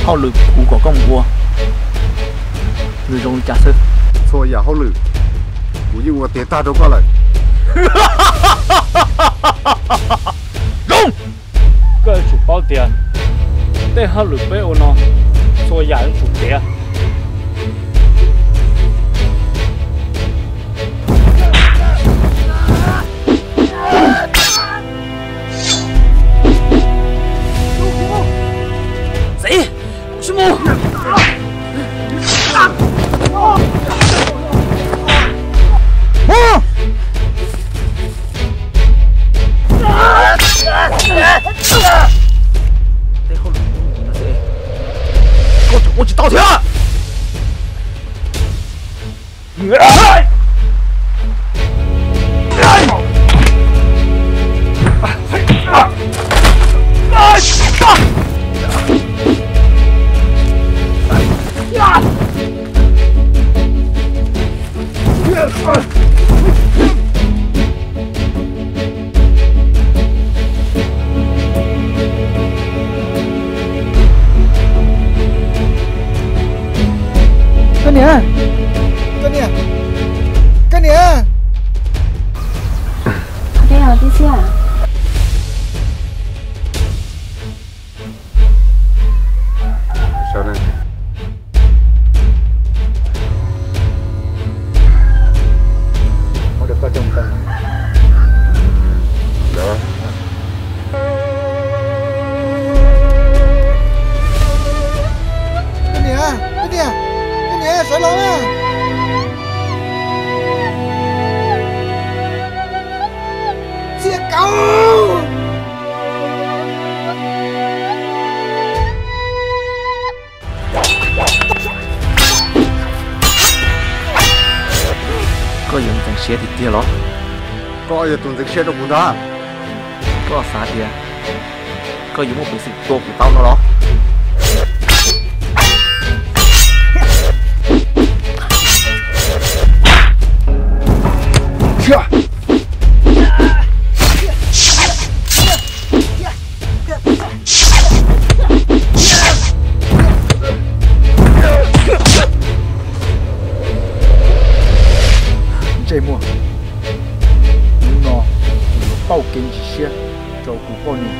Hauj lwm kuv kom koj mus ua, nws zoo li cas xwb? Txhua yam hauj lwm kuv yeej ua tiav tag rau koj lawm. Zoo! Koj yuav tsum paub tias tej hauj lwm peb ua no, txhua yam yuav tsum tiav. Txiv, sib mus. Koj tseem ua tsis tau thiab. Koj niam, koj niam, koj niam. Koj niam, koj niam, koj niam, sawv los na. Txiv Kaub. Koj yuav ntxeev siab tiag tiag los? Koj yog tus ntxeev siab rau kuv ntag. Koj xav tias koj yuav muaj peev xwm tua kuv tau no los? Ntsej muag, hnub no kuv yuav pauj kev ntsis siab rau kuv poj niam.